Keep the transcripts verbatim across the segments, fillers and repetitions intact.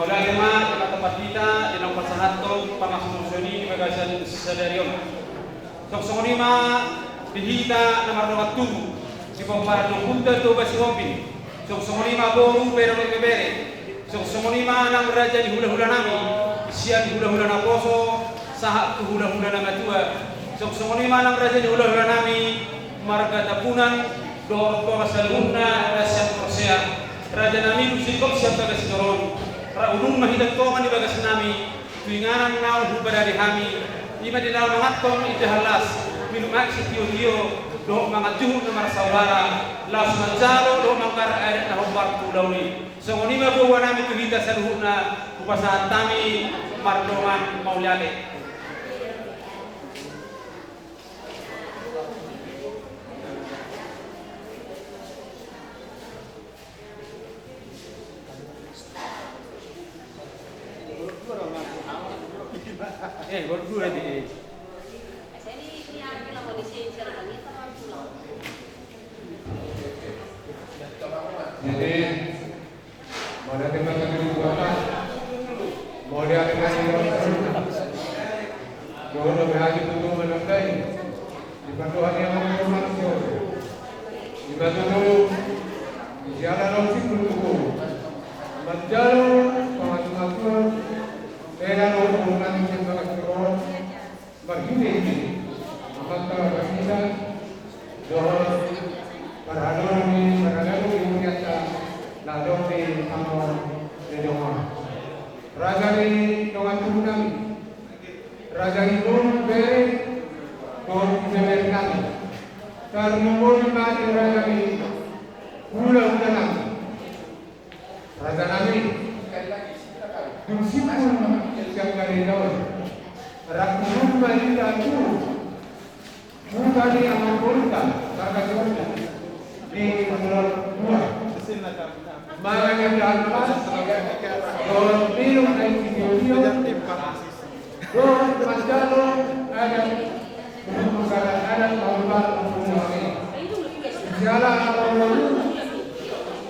Mauliate ma di na tampak hita di na pasahathon pangasuson i di bagasan sadari on. Songon i ma di hita na mardongan tubu di pomparan ni ompunta Toba Sihombing. Songon i ma boru, bere, bere. Songon i ma nang raja ni hula-hula nami, sian hula-hula naposo sahat tu hula-hula na matua. Songon i ma nang raja ni hula-hula nami marga Tambunan dohot saluhutna na sian Porsea. Raja nami, dung singkop sian bagas joro on, ra unun ma hita tonga ni bagas nami tu inganan naung hupadari hami, i ma di na manganhon indahan las, minum aek sitio-tio dohot mangan juhut na marsaudara, laos manjalo dohot manggarar adat na hombar tu ulaon i. Songon i ma boa nami tu hita saluhutna, hupasahat hami mardongan mauliate. Eh, baru dua di. Jadi, mauliate ma di Tuhanta. Mauliate ma di Tuhanta. Dohot dope hami tutu manambai di pandohan ni amang manusia. Di batu tu di siala naung singkop tutu manjalo pangasuson-asuson. Bere dohot boru nami sian bagas joro on. Marhite-hite amanta marhite dohot marhadoru ni, marhadoru ni hurianta na adong di tano ni dongan. Raja ni dongan tubu nami, raja ni boru, bere dohot bere nami, tarlumobi ma di raja ni hula-hula nami. Raja nami, dung simpul sian Galilea on, rap tu rumah ni Tuhan, buka ni amang boruta, marga Sihombing, di Pulau Dua. Mangan indahan las, dohot minum aek sitio-tio, dohot manjalo adat, dohot manggarar adat na hombar tu ulaon i. Siala na mangolu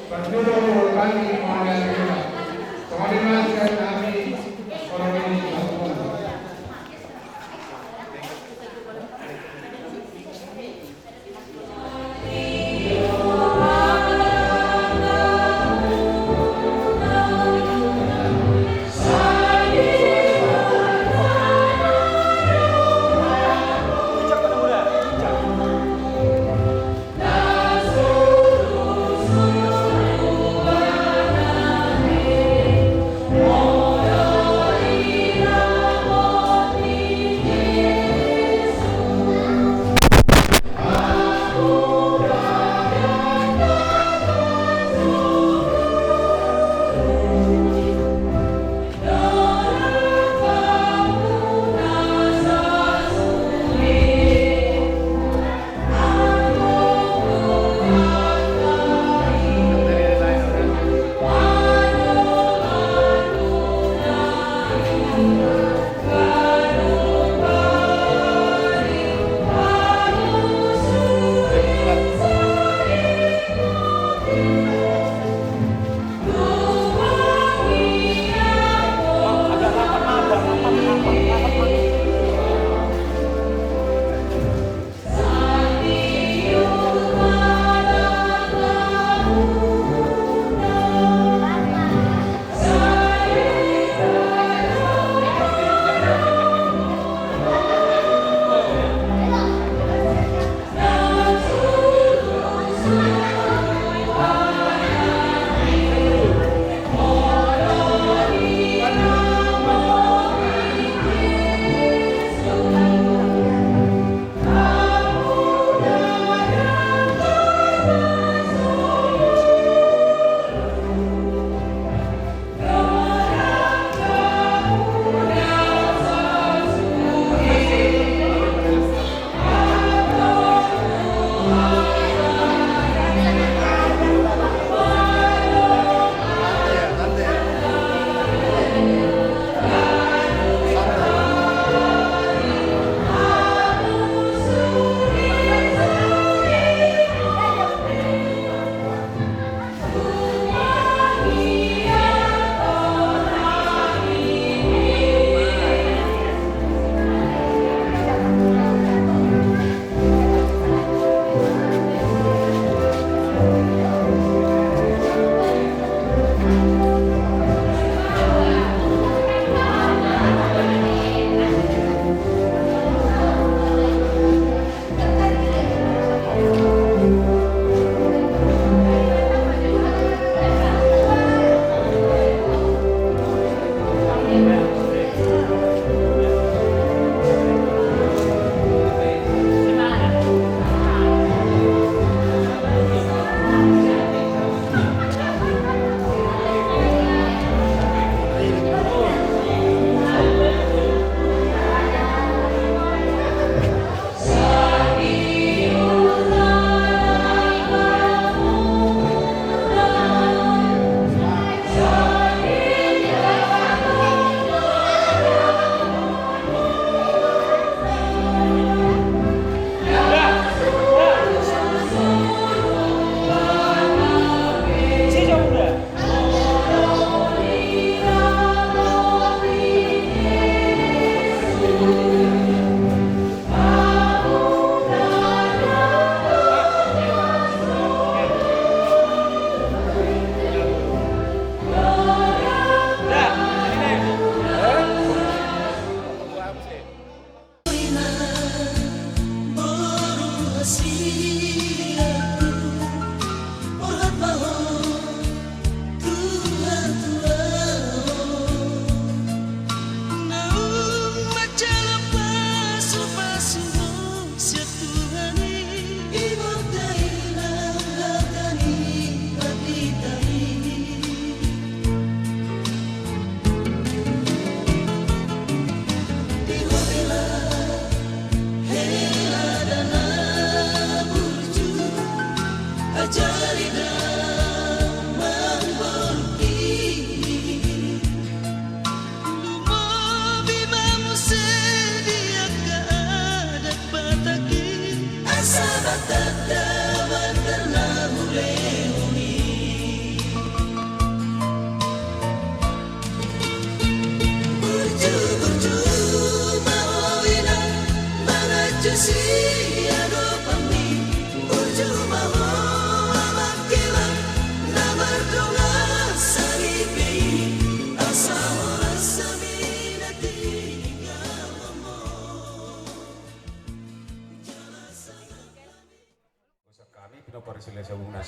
parjolo, hami mauliate ma. Songon i ma sian hami, songon i ma.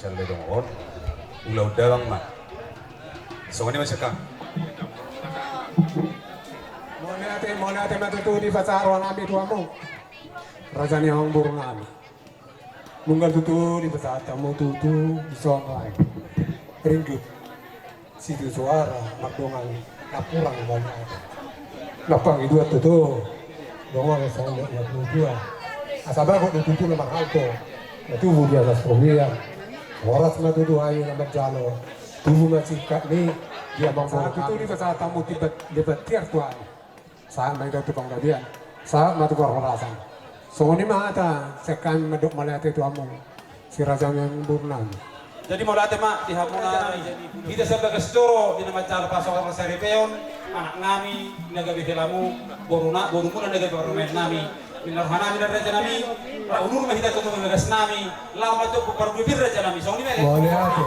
Sale dongan, ulaon damang ma. Songon i ma sian hami. Mauliate, mauliate ma tutu dipasahat roha nami tu hamu, raja ni amangboru nami. Nunga tutu dipasahat hamu tutu dison lae. Ringgit. Sitio Soara mardongan napuran mauliate. Na pangidoan tutu. Dongan songon na tutu. Asa bagot do tutu na marhalto. Na tubu di atas robean. Horas ma tutu hayu na manjalo. Tubu ma singkat ni dia bang. Sahat tutu dipasahat hamu di bat-, di batiar Tuhan. Sahat ma hita tu panggabean. Sahat ma tu parhorasan. Songon i ma hata sian hami mandok mauliate tu hamu. Si raja ni amangboru nami. Jadi mauliate ma di hamuna. Hita sian bagas joro di na manjalo pasongan saripeon, anak nami na gabe helamu, boru na, borumuna na gabe parumaen nami. Ninna roha nami da raja nami, ra unur ma hita tu bagas nami, laho ma jompu pardua pir raja nami, songon i ma. Mauliate.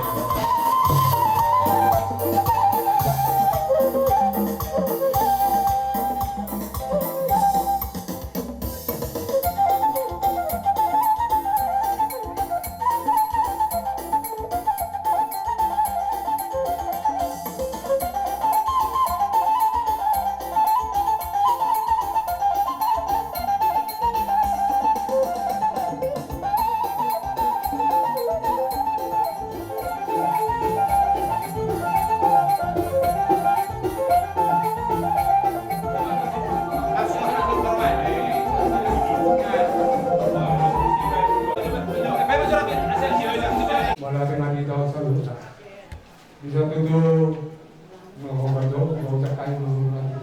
Mauliate ma di hita on saluhutna. Bisa tutu mangobati, maucap kayu, mangobati.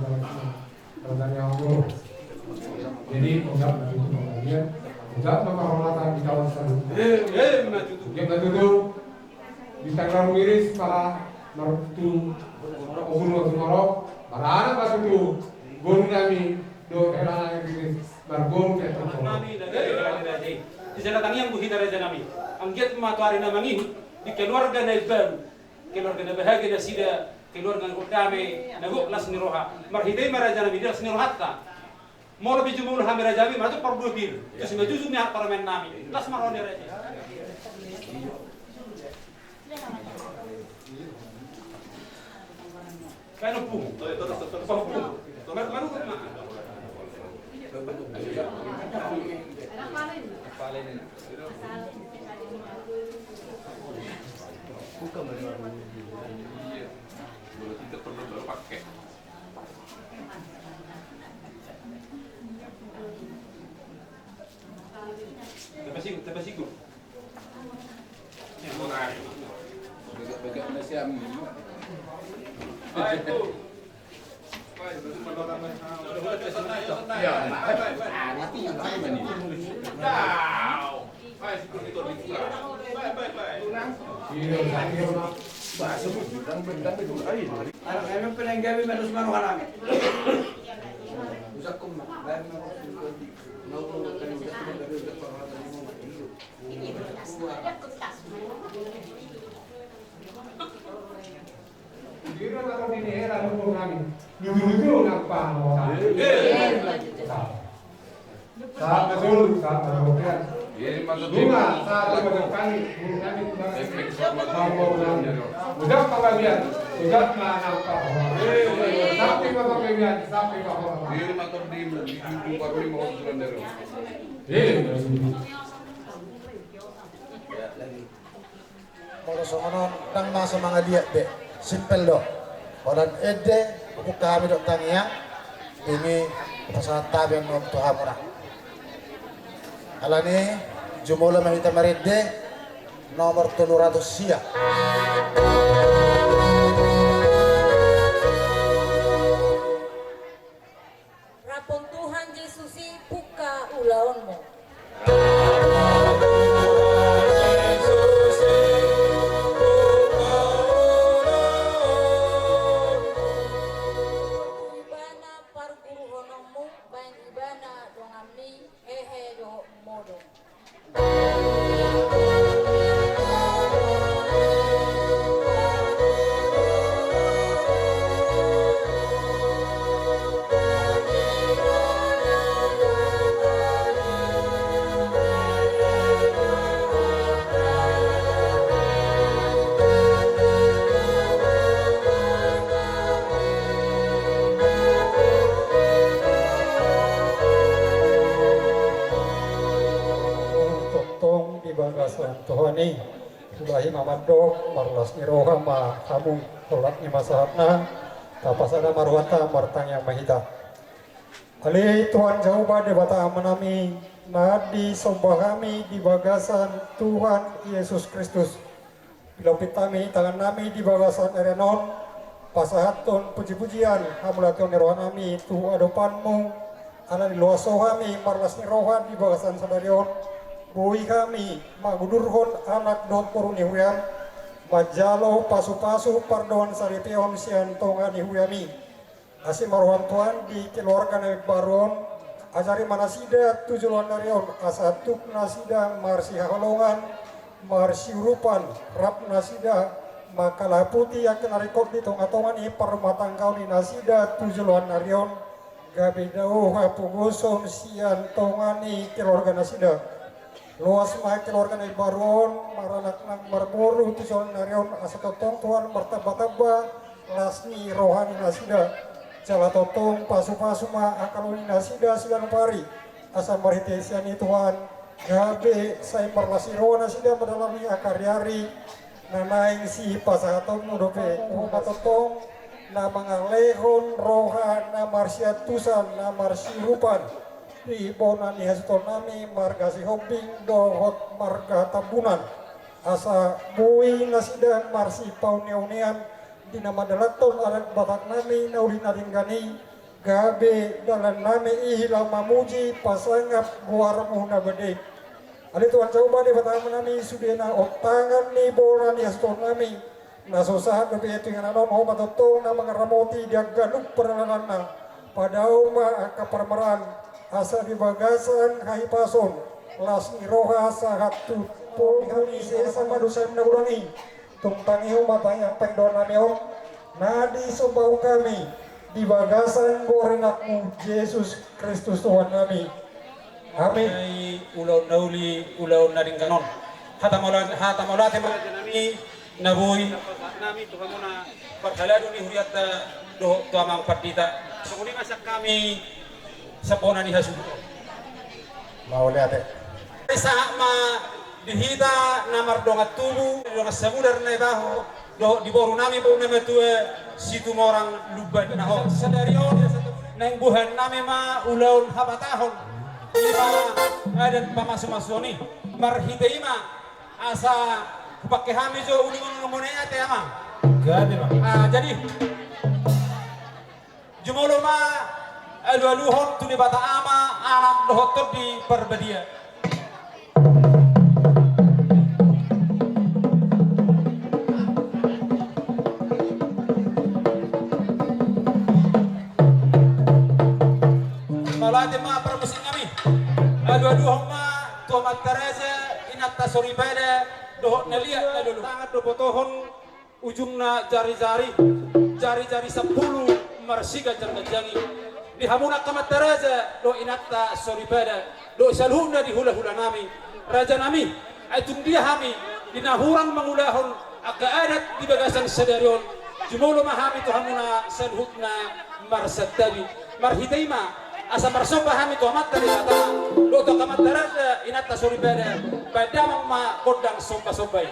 Jadi, ojak ma tutu panggabean, ojak ma parhorasan di hita on saluhutna. Ojak ma tutu. Bisa lalu iris para martu, obul martu marok, para anak ma tutu. Boru nami dohot hela nami iris marboru pe. Anak nami, da, da, da, da, da. Di sana tangiang do hita raja nami. Anggiat ma tu ari na mangihut di keluarga na imbaru. Keluarga na bahagia nasida, keluarga na gok dame, na gok las ni roha. Marhite i ma raja nami, di las ni rohanta. Molo pe jumolo hami raja nami, manjalo pardua pir. Tusi ma jujur ni anak parumaen nami. Las ma roha ni raja. Baen ompung. Baen ompung. Mar-, marukut ma. Tapasiku, tapasiku. Anak kami pengen gabe manus manus anak. Usakum, baik. Dira na tau dini hela lupo nami. Lupo-lupo napa? Sahat ma solu, sahat ma solu. Dima, sahat ma solu kami. Guru nami, guru nami. Ujak panggabean, ujak ma napa? Sampe ma panggabean, sampe ma panggabean. Dima, tau dima, di ujung baru lima orang sudah dari. Eh, Molo songon on, ndang masa mangaliat be, simpel do. Holan ende, hubuka hami dohot tangiang, dung i pasahat hami annon tu hamuna. Alani, jumolo ma hita marende, nomor tolu ratus sia. Rap dohot Tuhan Jesus i, buka ulaonmu. Ibana parguruhononmu, baen ibana donganmi, hehe dohot modom. Tuhan i, ulahi ma mandok, marlas ni roha ma hamu, holan i ma sahatna. Tapasada ma rohanta, martangiang ma hita. Ale Tuhan Jahowa Debata Amanami, na disomba hami di bagasan Tuhan Jesus Kristus. Pilompit hami tangannami di bagasan arian on, pasahathon pujipujian, hamauliateon ni rohanami tu adopanmu, ala ni loas ho hami marlas ni roha di bagasan sadari on, boi hami mangudurhon anak dohot boru ni huriam, manjalo pasupasu pardongansaripeon sian tonga ni huriami. Asi ma roham Tuhan di keluarga na imbaru on, ajari ma nasida tu joloan ni ari on, asa tuk nasida marsihaholongan, marsiurupan, rap nasida mangkalaputi angka na ringkot di tongatonga ni parrumatanggaon ni nasida tu joloan ni ari on, gabe dao hapogoson sian tonga ni keluarga nasida. Loas ma keluarga na imbaru on, maranak nang marboru tu joloan ni ari on, asa tongtong Tuhan martambatamba las ni roha ni nasida. Jala tongtong pasupasu ma angka lomo ni nasida siganup ari, asa marhite sian i Tuhan, gabe sai marlas ni roha nasida mandalani angka ariari na naeng sipasahatonmu dope. Homa tongtong na mangalehon roha na marsiantusan, na marsiurupan di bona ni hasuhutonnami marga Sihombing dohot marga Tambunan, asa boi nasida marsipauneunean di na mandalanhon adat Bataknami na uli na denggan i, gabe dalannami i laho mamuji pasangap goarmu na badia i. Ale Tuhan Jahowa Debata Amanami, sudena ontangan ni bona ni hasuhutonnami, na so sahat dope tu inganan on, Homa tongtong na mangaramoti di angka ganup pardalananna. Padao ma angka parmaraan, asa di bagasan hahipason, las ni roha sahat tu pogari ni sesa ma dosami na godang i. Tung tangihon ma tangiang pangidoannami on, na disomba hami di bagasan goar ni anakmu Jesus Kristus Tuhannami. Amin. Ai ulaon na uli, ulaon na denggan on. Hata mauliate, hata mauliate ma rajanami na boi nami tu hamuna parhalado ni hurianta dohot tu amang pandita. Songon i ma sian hami sian bona ni hasuhuton. Mauliate. Sahat ma di hita na mardongan tubu, dongan samudar Naibaho, dohot di borunami, boru na matua Situmorang Lumban Nahor. Sadari on naeng buhaannami ma ulaon habatahon, i ma adat pamasumasuon i. Marhite i ma asa hupangke hami jo uli muna ate, amang. Gabe ma. Ah, jadi jumolo ma alualuhon tu Debata Ama, Anak dohot Tondi Parbadia. Mauliate ma parmusiknami. Alualuhon ma tu amanta raja, inanta soripada dohot na liat na lolo. Tangan do botohon ujungna jarijari, jarijari sampulu marsiganjangganjangi. Di hamuna angka amanta raja dohot inanta soripada dohot saluhutna di hulahulanami, rajanami, ai tung dia hami di na hurang mangulahon angka adat di bagasan sadari on, jumolo ma hami tu hamuna saluhutna marsantabi. Marhite i ma asa marsomba hami tu Amanta Debata dohot tu angka amanta raja, inanta soripada, baen damang ma gondang sombasomba i.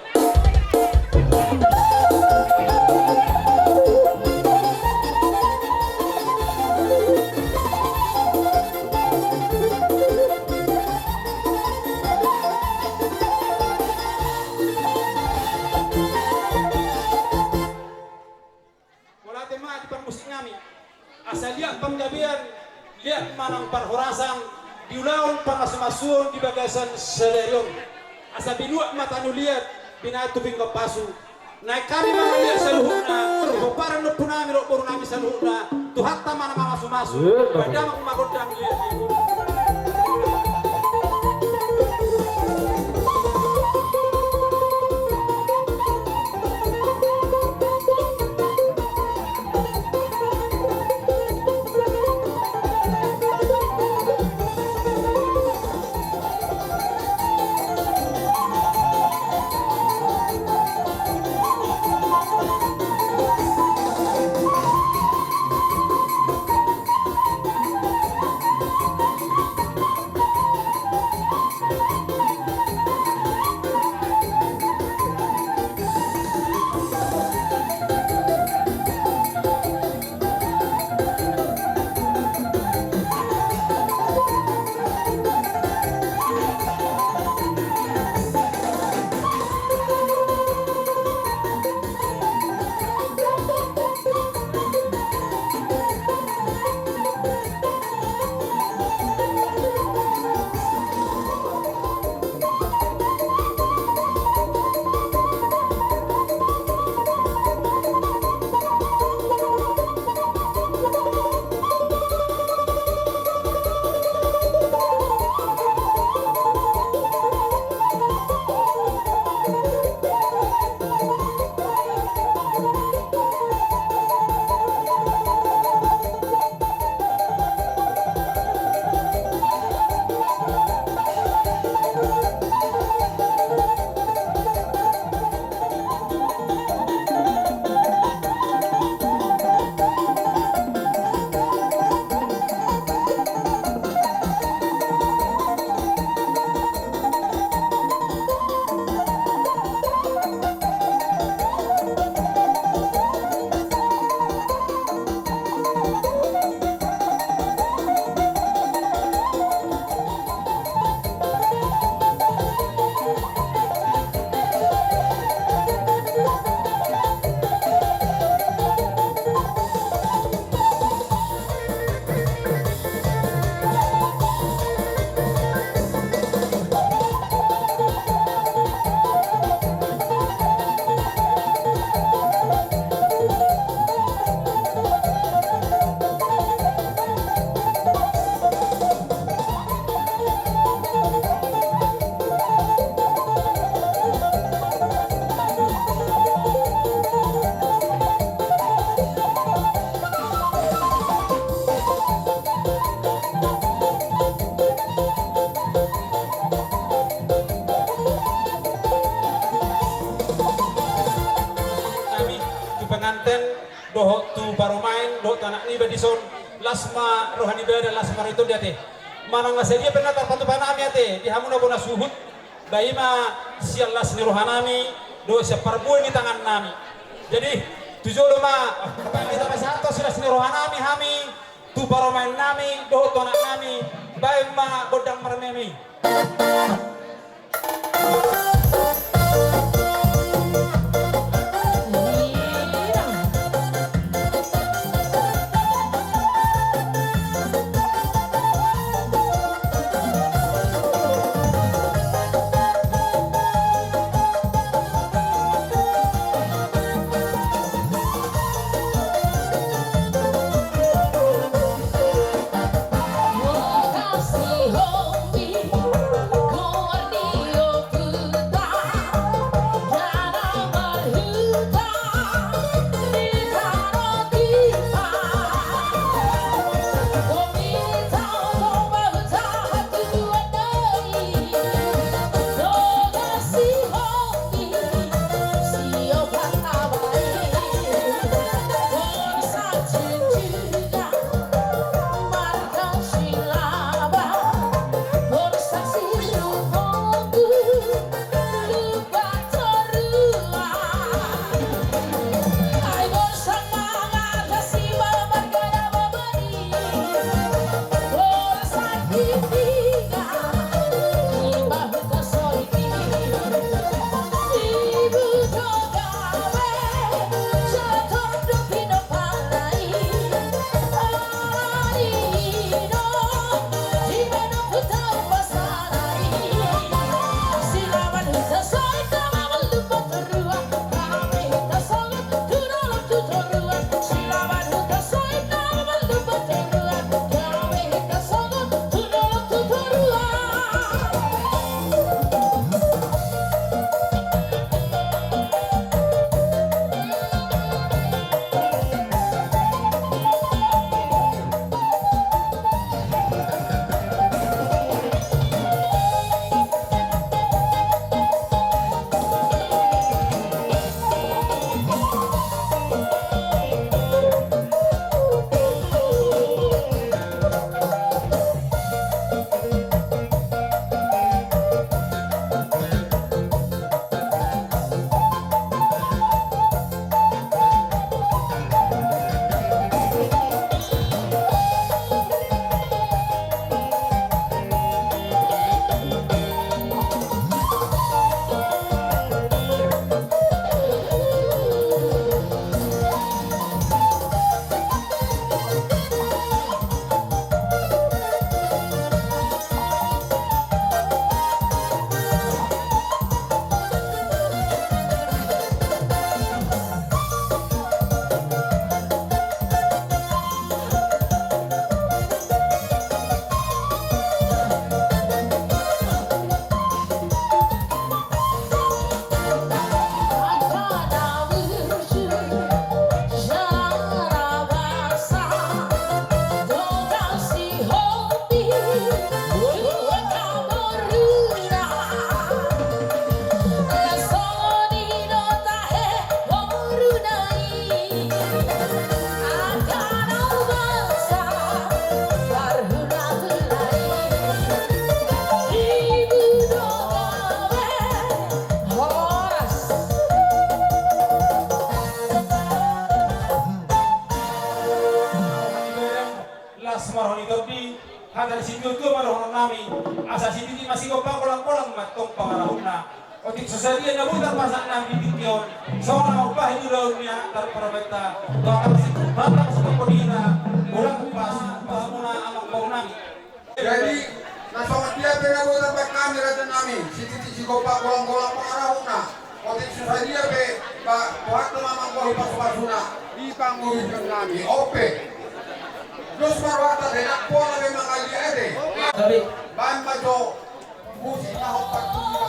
Mauliate ma di parmusiknami. Asa liat panggabean, liat manang parhorasan di ulaon pamasumasuon di bagasan sadari on. Asa binuat ma tano liat, binahen tu pinggan pasu. Naeng hami mangaliat saluhutna, pomparan ni ompunami dohot borunami saluhutna, Tuhanta ma na mamasumasu. Baen damang ma gondang liat i. dohot tu anak niba dison, las ma roha ni badan, las ma roha ni tondi ate. Manang na sadia pe na tarpatupa nami ate di hamuna bona suhut, ba i ma sian las ni roha nami dohot sian parbue ni tangan nami. Jadi tu jolo ma, baen ma hita pasahathon silas ni roha nami hami tu parumaen nami dohot tu anak nami, baen ma gondang marmeme i. Las ma roha ni tondi, hata ni situatua ma dohonon nami, asa sititi ma sigompa, golanggolang ma tong pangarahutna. Otik so sadia na boi tarpasahat nami di tingki on, songon na mambahen ulaon ni anak tarparabatta, tu anak si, anak si Pongkodina, ulang pas, pas muna amang paunami. Jadi, na songon dia pe na boi tarbahen nami, raja nami, sititi sigompa, golanggolang pangarahutna. Otik so sadia pe, ba, boha do ma manggohi pasupasuna, di pangurus nami, ope. Dos ma rohanta, dena pola memang alia ede. Baen ma jo, musik na hombar tu iba.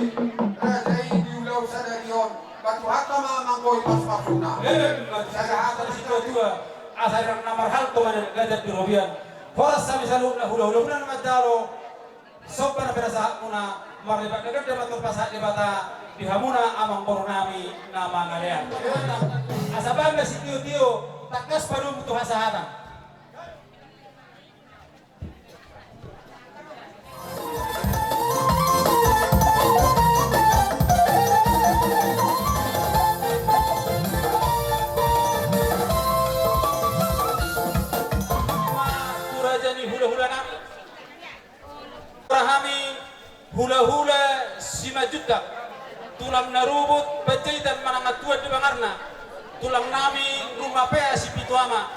Raja i di ulaon sadari on, ba Tuhanta ma manggohi pasupasuna. Emma tutu, sada hata ni situatua, asa rang na marhalto ma na gajar di robean. Horas hami saluhutna hulahula muna na manjalo somba na pinasahatmuna, marlipat na ganda ma tor pasahat Debata di hamuna amangboru nami na mangalean. Asa bangga sitiotio, tangkas padomu tu hasahatan. Tu raja ni hulahula nami. Hami hulahula Simanjuntak, tulang na rubut Panjaitan manang tuan di bangarna, tulang nami Rumapea Sipitu Ama,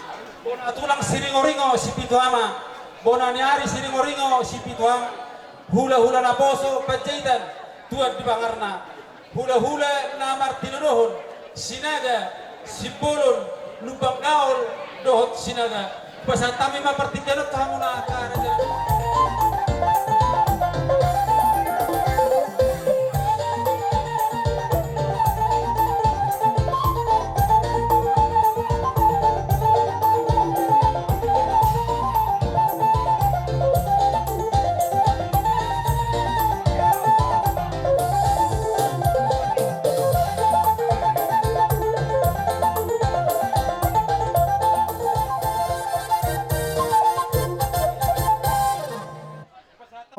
bona tulang Siringoringo Sipitu Ama, bona ni ari Siringoringo Sipitu Ama, hulahula naposo Panjaitan, tuan di bangarna, hulahula na martinodohon Sinaga, Simbolon, Lumban Gaol dohot Sinaga. Pasahat hami ma partingkian on tu hamuna angka raja.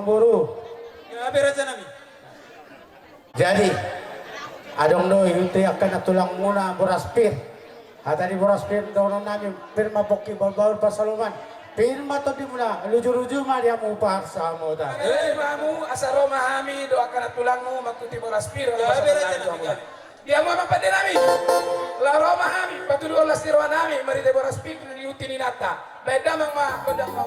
Boru. Gabe raja nami. Jadi adong do i tu angka na tulangmuna boras pir. Hata ni boras pir dohonon nami, pir ma pongki bahulbahul pansalongan, pir ma tondimuna, luju-luju ma di hamu parsamotan. Emma tutu, asa ro ma hami dohot angka na tulangmu mangkuti boras pir. Gabe raja nami, gabe. Di hamu amang pande nami, laho ro ma hami patuduhon las ni roha nami marhite boras pir di uti ni inanta. Baen damang ma gondang ma.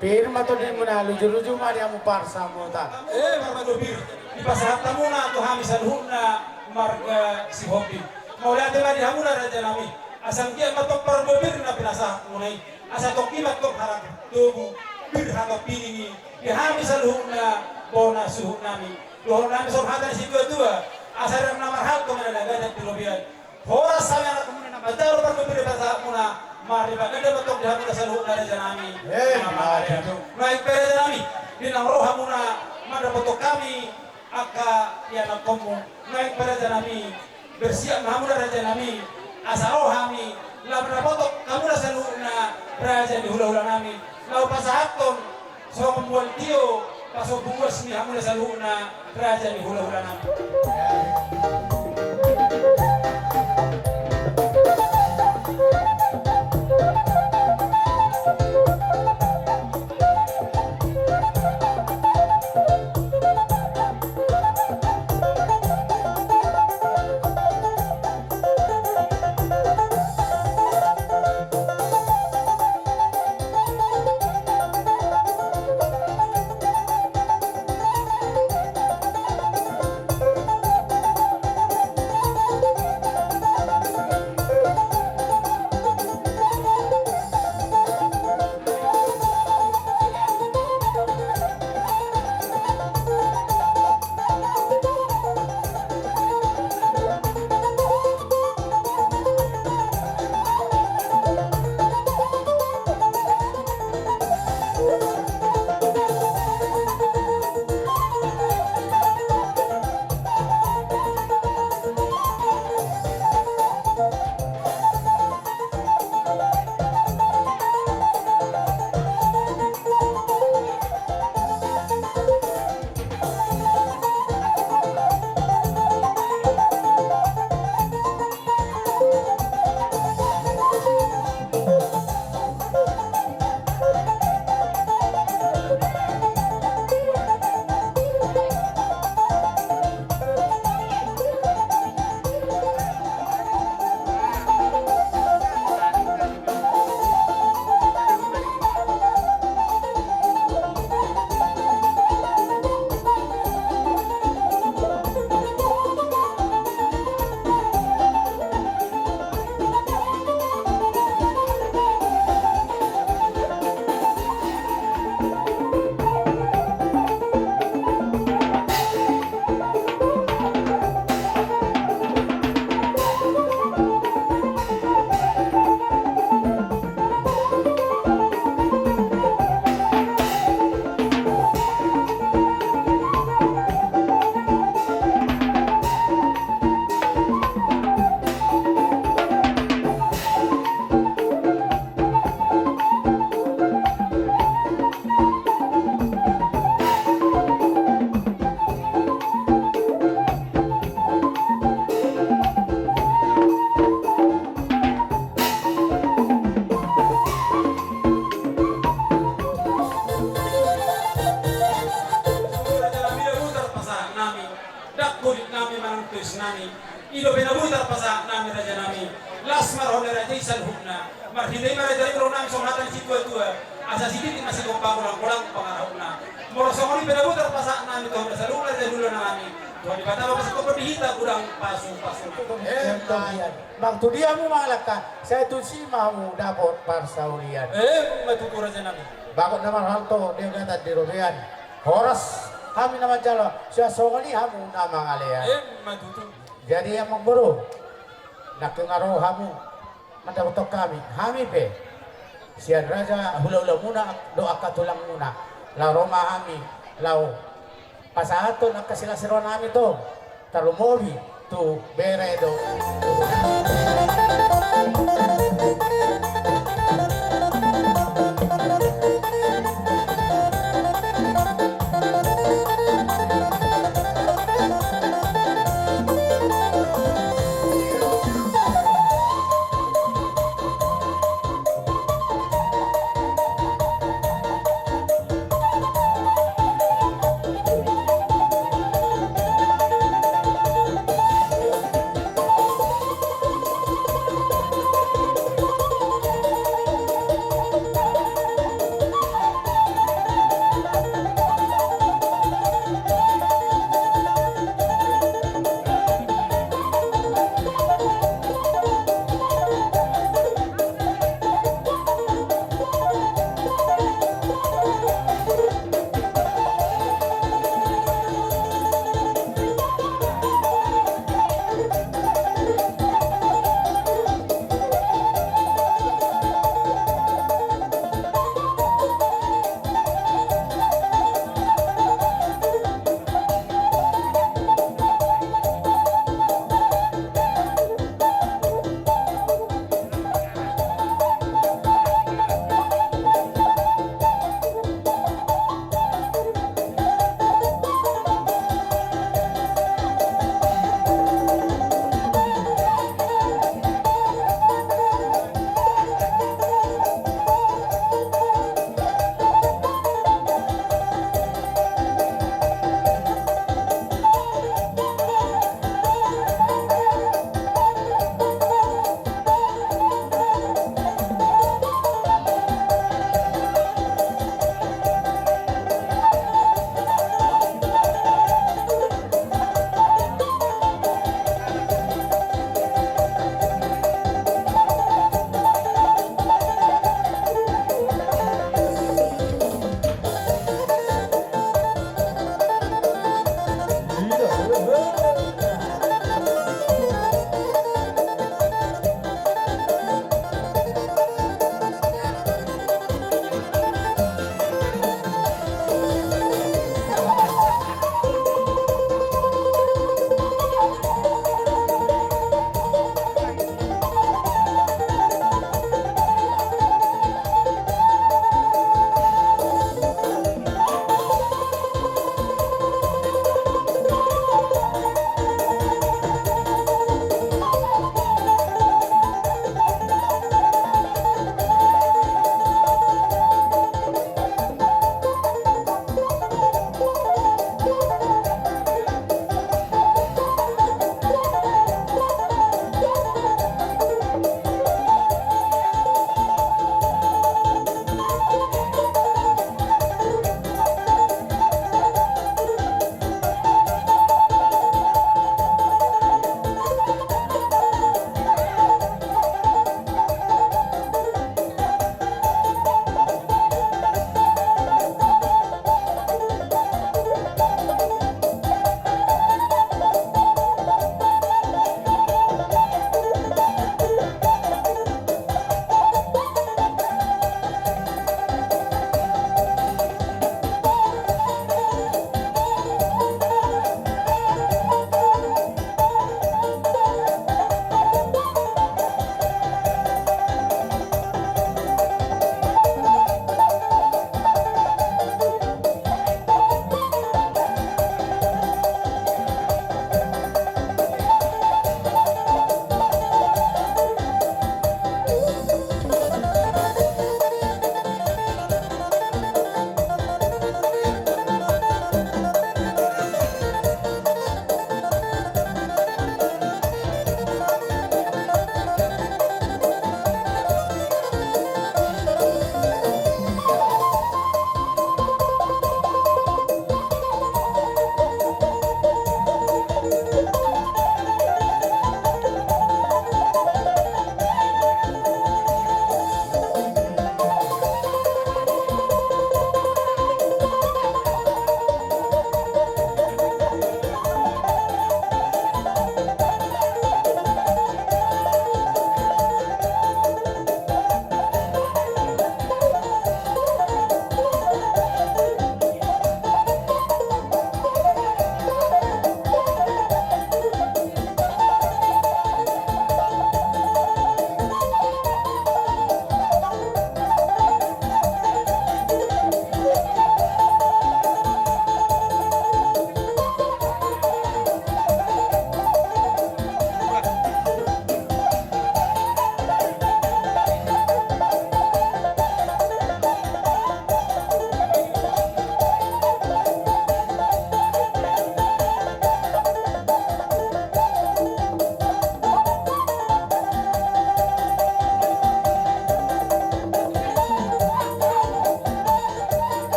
Pir ma tondimuna, luju-luju ma di hamu parsamotan. Eh, marga Bobir, dipasahat hamuna tu hami saluhutna marga Sihombing. Mauliate ma di hamuna raja nami. Asa anggiat ma tong pargobir na pinasahatmuna i. Asa tongkin ma tong harap togu, pir hatop pining i di hami saluhutna bona suhut nami. Dohonon nami songon hata ni situatua, asa rang na marhalto ma na gajar di Bersiap ma hamu da raja nami, asa ro hami, laho mandapothon hamu da saluhutna raja ni hula-hula nami, laho pasahathon songon mual tio, pasombu uas ni hamu da saluhutna raja ni hula-hula nami. Raja nami, dabu tarpasahat nami, ndang godit nami manang tois nami, i dope dabu tarpasahat nami raja nami. Las ma roha ni raja i saluhutna. Marhite i ma raja i, ro nang songon hata ni situa-tua, asa sititi ma sigompa, golang-golang pangarahutna. Molo songon i pe dabu tarpasahat nami tu hamu na saluhutna raja ni hula-hula nami, Tuhan Debata ma pasahathon di hita godang pasu-pasu. Emma tutu. Bang, tu dia hamu mangalangka, sai tusi ma hamu dapot parsaulian. Emma tutu raja nami. Bagot na marhalto di agatan di robean, horas hami na manjalo, sai songon i hamu na mangalean. Emma tutu. Jadi amangboru, nangkin nga ro hamu mandapothon hami, hami pe sian raja hula-hula muna dohot angka tulang muna, laho ro ma hami laho pasahathon angka silas ni roha nami tong, tarlumobi tu bere dohot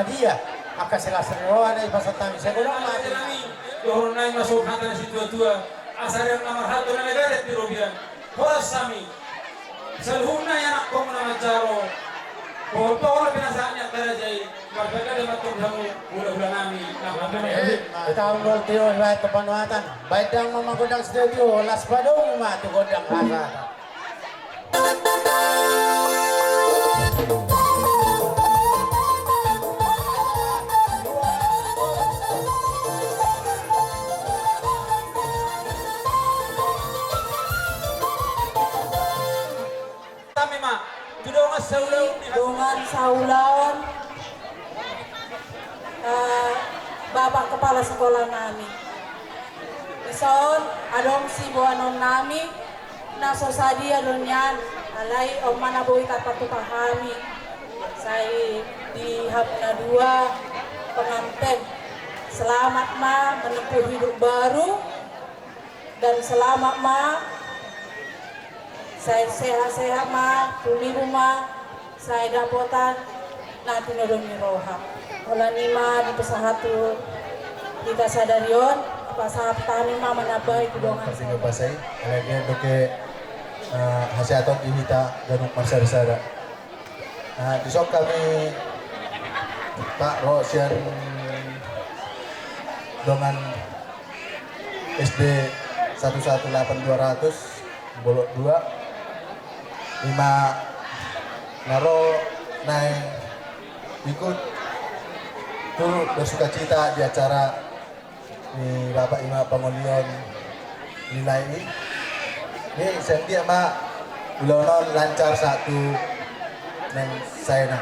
Ia, angka silas ni roha na dipasahat hami, sai godang ma hata nami. Dohonon nami ma songon hata ni situatua: Asa riang na marhalto, na gaden di robean. Horas hami saluhutna ianakhonmu na manjalo pohon-pohon na pinasahat ni angka raja i, marpanggabean ma antong hamu hulahula nami na marhaha. Taon dua ribu dua puluh tiga, panuatan. Baen dang ma gondang sitio-tio, las padomu ma tu gondang hasahatan. Tami ma tu dongan saulaon. Dongan saulaon, eh, Bapak Kepala Sekolah nami. Dison adong siboanon nami na so sadia do nian, alai on ma na boi tarpatupa hami. Sai di hamuna dua pengantin, selamat ma menempuh hidup baru, dan selamat ma, sai sehat-sehat ma, tumibu ma, sai dapotan na tinodo ni roha. Holan i ma dipasahat tu hita sadari on, pasahat hami ma manambai tu dongan. Pasti saudara. Pasai, alai dia doke, eh, hasehaton di hita ganup marsada-sada. Nah, dison hami, Pak, ro sian dongan S D satu satu delapan dua ratus, Bolok dua. I ma na ro naeng ikut turut bersukacita di acara ni Bapak i ma pangolion nilai i. Ni, sai anggiat ma ulaon on lancar sahat tu naeng saenna.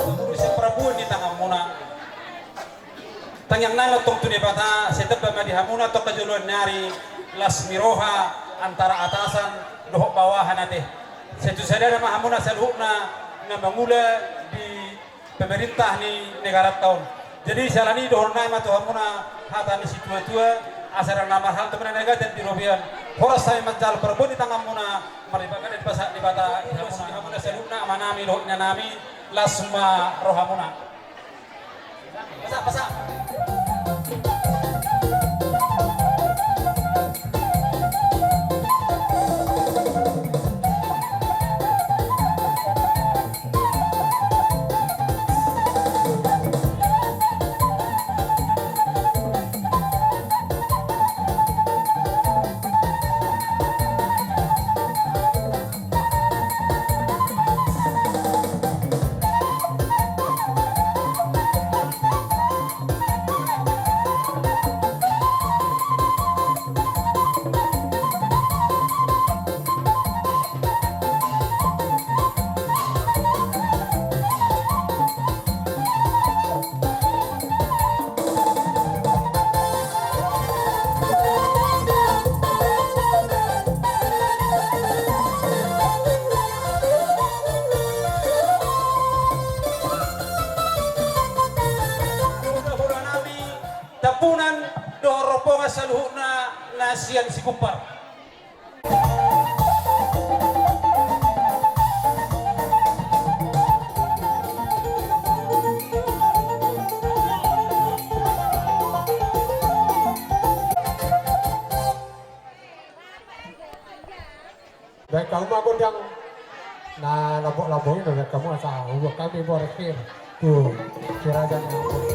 Mangolu sian parabuan di tanganmuna. Tangiang nami antong tu Debata, sai tamba ma di hamuna antong hajoloan ni ari, las ni roha antara atasan dohot bawahan ate. Sai tu sadana ma hamuna saluhutna na mangula di pemerintah ni negaranta on. Jadi siala ni i dohonon nami ma tu hamuna hata ni situatua: Asa riang na marhalto ma na gaden di robean. Horas hami manjalo parabuan di tanganmuna, marlipat ganda dipasahat Debata di hamuna. Hamuna saluhutna, amanami dohot inanami, las ma rohamuna. Pasahat, pasahat. Tampunan dohot rombongan saluhutna na sian Sikumpar. Baen hamu ma gondang na lambok-lambok i, baen hamu asa hubuat hami borngin. Tu kerajaan.